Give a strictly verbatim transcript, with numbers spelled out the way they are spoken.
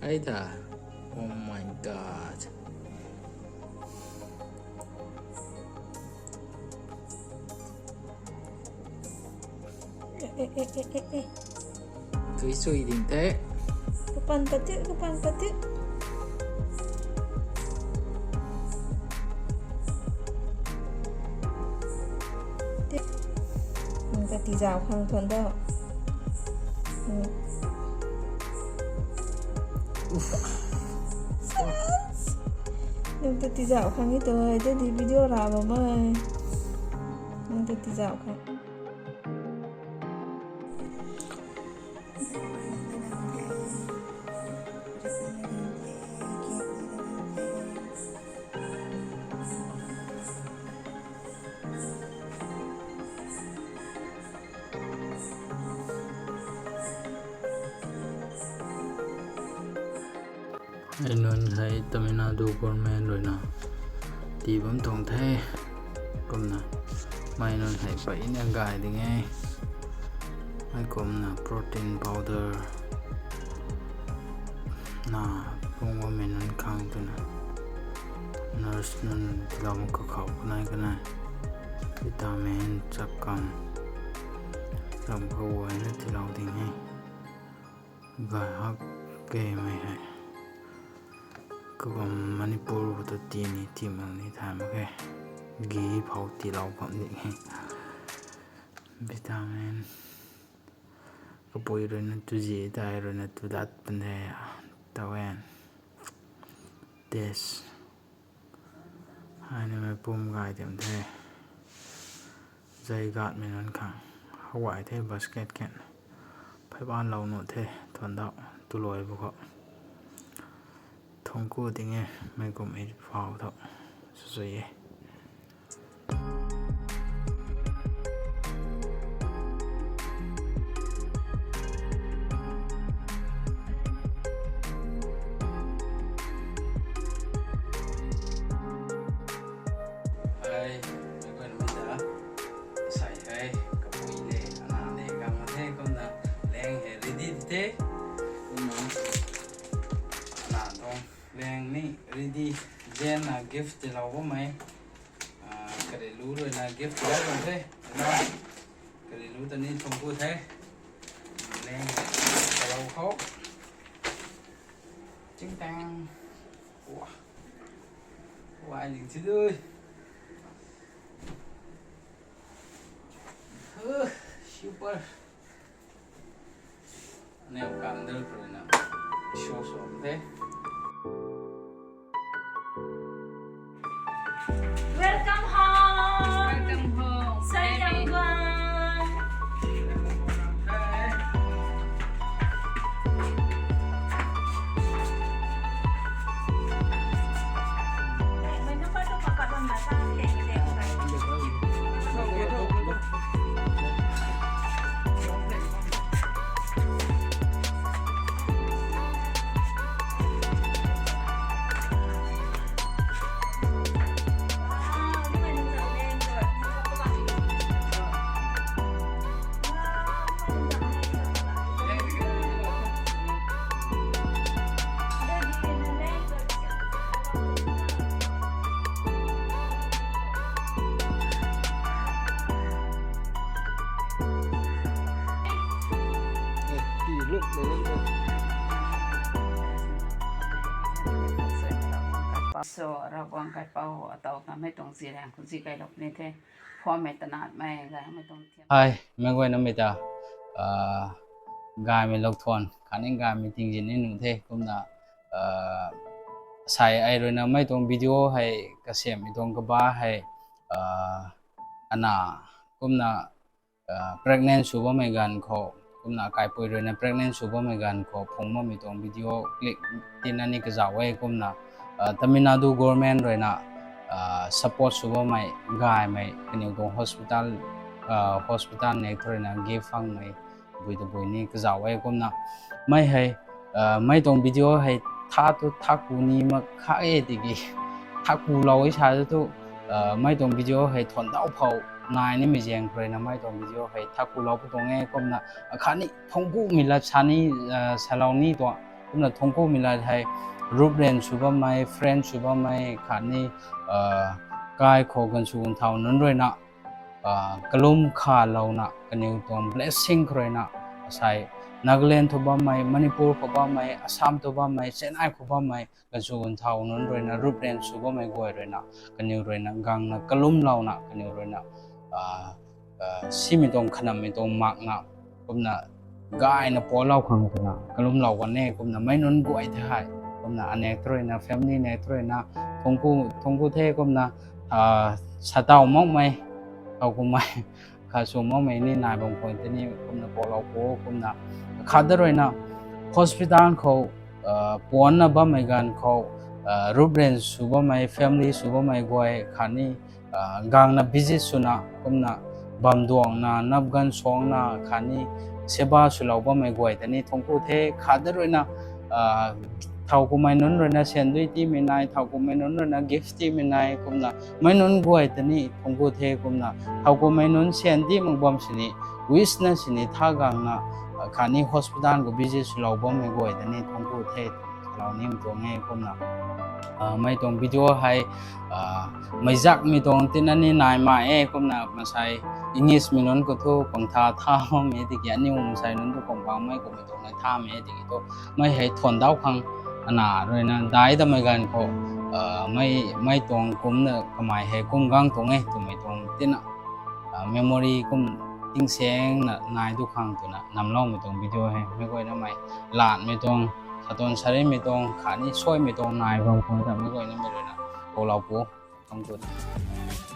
Ai ta. Oh my God. Eh, eh, eh, eh, eh, eh. Tui sui ding the. Kapan pati, kapan pati. Nang ta tizau khang thuan da. Hmm. Uff. Nang ta tizau khang e tu, ai ta di video ra ba mai. Nang ta tizau khang. Ai nunc hei Tamil Nadu government ruina tii bam tuang the. Kumna, mei nunc hei peyna gay ding e. Ai kumna protein powder na pung bammei nunc khang twna nurse nunc tilou kakhou kanei kanei vitamin chakam ram khou guayna tilou ding e. Gay hak kemei hei. Kabam Manipur khou tu tii ni tii mak ni thay mak khe. Ghee phou tiilou bam ding e. Vitamin. Kapui ruina tu zi tei ruina tu dat pan the. Tawen. Test. Ai ni mei pum gay tim the. Zai gatmei nunc khang. Hawai the basket kan. Phey ban lou nu the. Thuan dau. Tu luai bu khou. Thungku ting e. Mei kum e phau tho. Sw sw e. Ai, mei guayna mei ta. Sai hei, kapui le, ana le, gang ma the, kumna, leng hei ready the. Kumna, ana tuang, leng ni ready. Zen na gift tilou bammei. Ah, karilu ruina gift tilou bam the. Ana, karilu ta ni thungku the. Leng, tilou khou. Ching tang. Wah. Wah, ling chi dui. Uh, super. Neu candle ruina. Show show the. Welcome home. Welcome home. Sayang guan. So, Ravguangc kaipouc ataw kamei tuang ziriang khou zi kailou ni the. Phuammei tanatmei gaymei tuang thiam. Hai, mei guayna mei ta, ah, gaymei lou thuan, khatni gaymei tingzin ni nuh the, kumna, ah, sai ai ruina mei tuang video hei, kasiammei tuang kaba hei, ah, ana, kumna, ah, pregnant sw bammei ganv khou, kumna kaipui ruina pregnant sw bammei ganv khou, phung bammei tuang video clip tina ni kazauh e kumna, ah, Tamil Nadu government ruina, ah, support sw bammei gaymei kaniw tuang hospital, ah, hospital nek thu ruina gift phangmei bui tabui ni kazauh e kumna. Mei hei, ah, mei tuang video hei tha tu thaku ni mak kha e tiki, thaku lou e sa tu, ah, mei tuang video hei thuan dau phou nai nimei zaeng khou ruina mei tuang video hei thaku lou pu tuang e kumna. Akhatni thungkumei lat sa ni, ah, salou ni tuang Kumna thuanc kumei lat hei, rup ran sw bammei, friend sw bammei khatni kai khou ganv sw ganv thau nunc ruina kalum khalouna kaniw tuang blessing khou ruina, asei Nagaland thu bammei, Manipur khou bammei, Assam thu bammei, Chennai khou bammei ganv sw ganv thau nunc ruina rup ran sw bammei guay ruina, kaniw ruina gangna kalumlouna kaniw ruina simei tuang khanammei tuang makna, kumna gayna palou khang twna kalumlou kan e. Kumna meic nunc guay the hei, kumna anek thu ruina, family nek thu ruina thuanc ku the. Kumna sataw makmei, thowkumhmei khat sw makmei ni nai bam khwan tei ni kumna palou pu. Kumna khat da ruina hospital khou puanna bammei ganv khou rup ran sw bammei, family sw bammei guay khatni gangna visit swna kumna bam duangna, nap ganv suangna khatni seba swlou bammei guay ta ni thuanc ku the. Khat da ruina thowkumhmei nunc ruina syan dui tiimei nai, thowkumhmei nunc ruina gift tiimei nai, kumna meic nunc guay ta ni thuanc ku the. Kumna thowkumhmei nunc syan tii mak bam sini, wish na sini tha gangna khatni hospital khou visit swlou bammei guay ta ni thuanc ku the twna salou nimei tuang e. Kumna mei tuang video hei meic zakmei tuang tina ni nai mai e. Kumna masei English mei nunc khou thu pang tha tha bammei tiki, aniw masei nunc thu pang pangmei kummei tuang nai thamei e tiki thu, mei hei thuanc dau khang ana ruina dai tamei ganv khou mei tuang kumna kamei hei kum gang tuang e twmei tuang tina memory kum tingsaengna nai du khang twna namloumei tuang video hei meic guaynamei laanhmei tuang, satuan sarimei tuang khatni suaimei tuang nai bam khwan ta meic guaynamei ruina koulou pu. Thuanc ku the.